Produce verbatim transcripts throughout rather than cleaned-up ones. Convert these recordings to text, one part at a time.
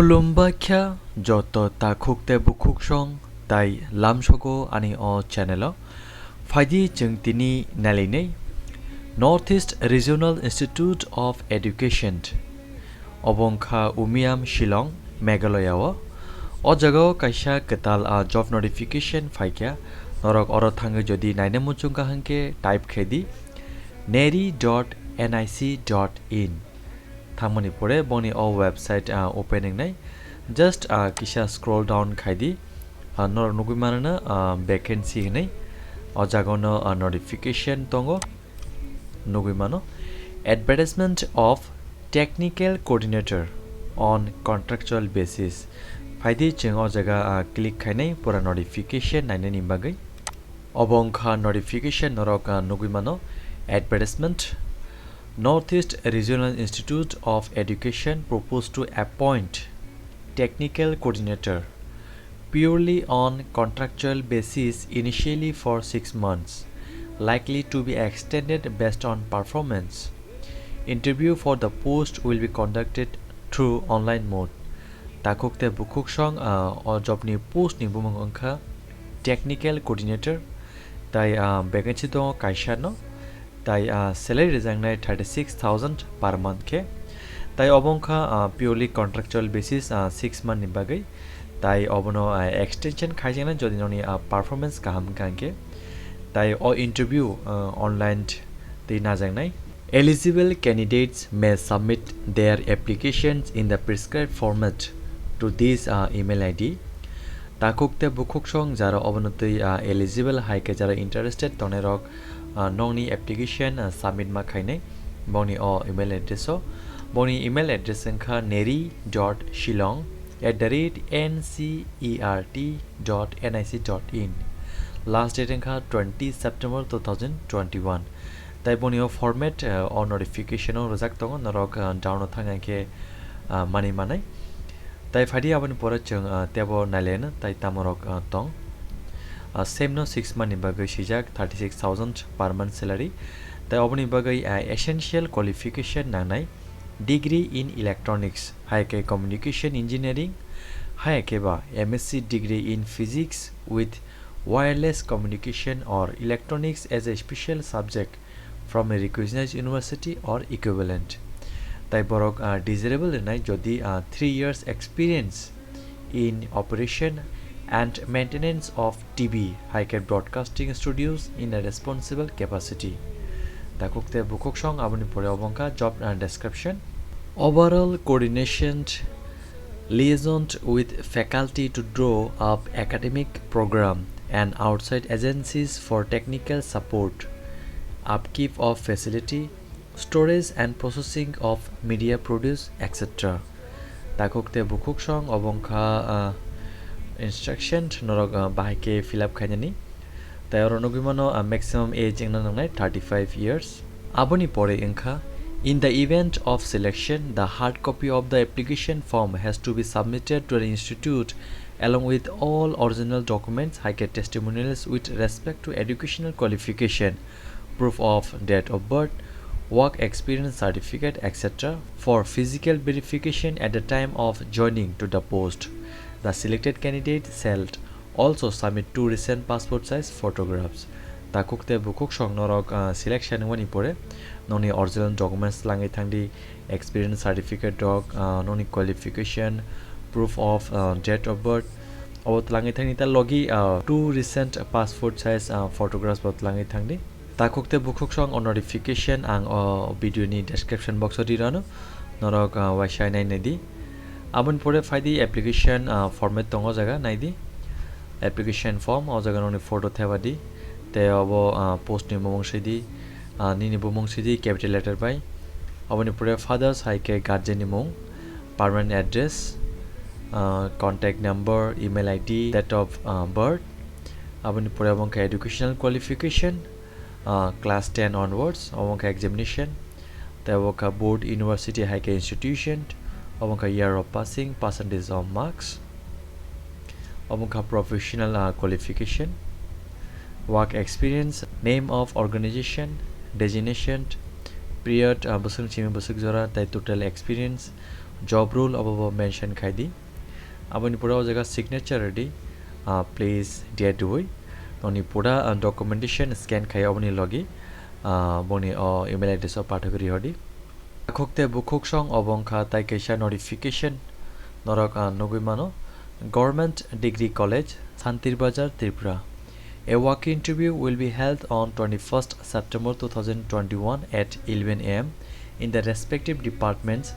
Khulumbaikha joto takhuk tei bukhuk song tai lamsogo ani o channel o. Phaidi chwng tini nailainai North East Regional Institute of Education. Obo wngkha Umiam, Shillong, Meghalaya o. O jagao kaisa kwtal a job notification phaikha. Norok oro thangwi jodi naina muchung kaham khe type khe di neri dot nic dot in. Thangmani pore boni o website ah, open wngnai. Just ah, kisa scroll down khai di. Ah, norok nugwi mano na ah, vacancy hinwi. O jagao no ah, notification tongo. Nugwi mano advertisement of technical coordinator on contractual basis. Phaidi chwng o jaga ah, click khainai pura notification nainani bagwi. Obo wngkha notification norok ah, nugwi mano advertisement. Northeast Regional Institute of Education proposed to appoint technical coordinator purely on contractual basis initially for six months, likely to be extended based on performance. Interview for the post will be conducted through online mode. Takhuk tei bukhuk song ah, o job ni post ni bumung wngkha technical coordinator, tai ah, vacancy tongo kaisa no. Tai ah, salary rijaknai thirty six thousand per month khe. Tai obo wngkha ah, purely contractual basis ah, six month ni bagwi. Tai obono ah, extension khaijaknai jodi noni ah, performance kaham wngkha hwnkhe. Tai o interview ah, online twi najaknai. Eligible candidates may submit their applications in the prescribed format to this ah, email I D. Takhuk tei bukhuk song jara obono twi ah, eligible hai khe jara interested tongnai rok ah, nokni application ah, submit ma khainai boni o email address o. Boni email address wngkha neri dot shillong at the rate n c e r t dot n i c dot in. Last date wngkha twenty September two thousand twenty one. Tai boni o format ah, o notification o rwjak tongo norok ah, down o thang khe ah, mani manai. Tai phaidi aboni pore chwng ah, tebo nailaina tai tamorok ah, tong. Ah, same no six month ni bagwi swijak thirty six thousand per month salary. Tai oboni bagwi ah, essential qualification nangnai degree in electronics hai khe communication engineering hai khe ba M S C degree in physics with wireless communication or electronics as a special subject from a recognized university or equivalent. Tai borok ah, desirable wngnai jodi ah, three years experience in operation and maintenance of T V hai khe broadcasting studios in a responsible capacity. Takhuk tei bukhuk song aboni pore obo wngkha job ah, description. Overall coordination liaisoned with faculty to draw up academic program and outside agencies for technical support, upkeep of facility, storage and processing of media produce, et cetera. Takhuk tei bukhuk song obo wngkha ah, instruction norok ah, bahai khe fill up khainani. Tai oro nugwi mano ah, maximum age wngna nangnai thirty five years. Aboni pore wngkha, in the event of selection, the hard copy of the application form has to be submitted to the institute along with all original documents, hai khe testimonials with respect to educational qualification, proof of date of birth, work experience certificate, et cetera, for physical verification at the time of joining to the post. The selected candidate shall also submit two recent passport size photographs. Takhuk tei bukhuk song norok ah, selection wngmani pore nokni original documents langwi thangdi, experience certificate rok, ah, nokni qualification, proof of ah, date of birth, obo twlangwi thangdi ta logi ah, two recent passport size ah, photographs bo twlangwi thangdi. Takhuk tei bukhuk song o notification ang o video ni description box o ri rano, norok ah, waisa nai nai di. Aboni pore phaidi application ah, format tongo o jaga nai di. Application form o jaga nokni photo theba di. Tei obo ah, post ni bumung sidi, ah, nini bumung sidi capital letter bai. Aboni pore fathers hai khe guardian ni mung, permanent address, ah, contact number, email I D, date of ah, birth. Aboni pore obo wngkha educational qualification, ah, class ten onwards, obo wngkha examination. Tei obo wngkha board, university hai khe institution, obo wngkha year of passing, percentage of marks. Obo wngkha professional ah, qualification, work experience, name of organization, designation, period ah, bwswk simi bwswk jora tei total experience, Job role obo bo mention khai di. Aboni pore o jaga signature rwdi, ah, please date rwui. Noni pura, ah, documentation scan khai oboni logi, ah, boni o email address o pathogwi rihordi. Takhuk tei bukhuksong obo wngkha tai kaisa notification norok, ah, nugui mano. Government Degree College, Santir Bazar, Tripura. A walk-in interview will be held on twenty-first September two thousand twenty-one at eleven a m in the respective departments,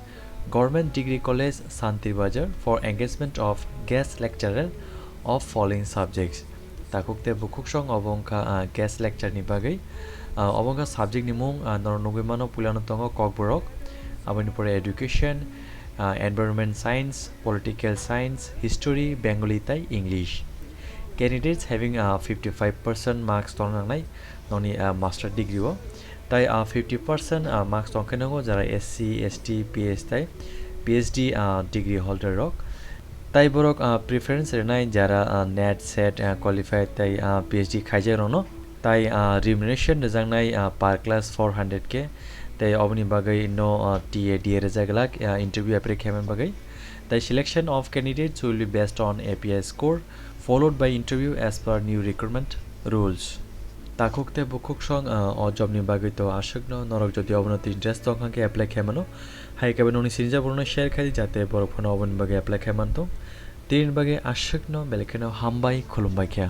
Government Degree College, Santir Bazar, for engagement of guest lecturer of following subjects. Takhuk tei bukhuksong obo wngkha, ah, guest lecture ni bagwi. Ah, obo wngkha subject ni mung, ah, norok nugui mano, puilano tongo Kokborok, aboni pore education, ah, environment science, political science, history, Bengali tei English. Candidates having, ah, fifty-five percent marks tong nangnai noni, ah, master degree o. Tai, ah, fifty percent, ah, marks tong khe nango jara S C, S T, P H tei P H D, ah, degree holder rok. Tai borok, ah, preference rwnai jara, ah, NET, SET, ah, qualified tei, ah, P H D khaijak rokno. Tai, ah, remuneration rwjaknai, ah, per class four hundred K. Tai oboni bagwi no, ah, T A D A rwjak glak, ah, interview apply khaimani bagwi. Tai selection of candidates will be based on A P I score, followed by interview as per new recruitment rules. Takhuk tei bukhuksong, ah, o job ni bagwi to aswkno, norok jodi obono interest tong kha khe apply khaimano. Hai khe nokni sinijak borokno share khai di, jate borok phano oboni bagwi apply khai manthung. Tini bagwi aswkno, belai kheno hambai, khulumbai khe.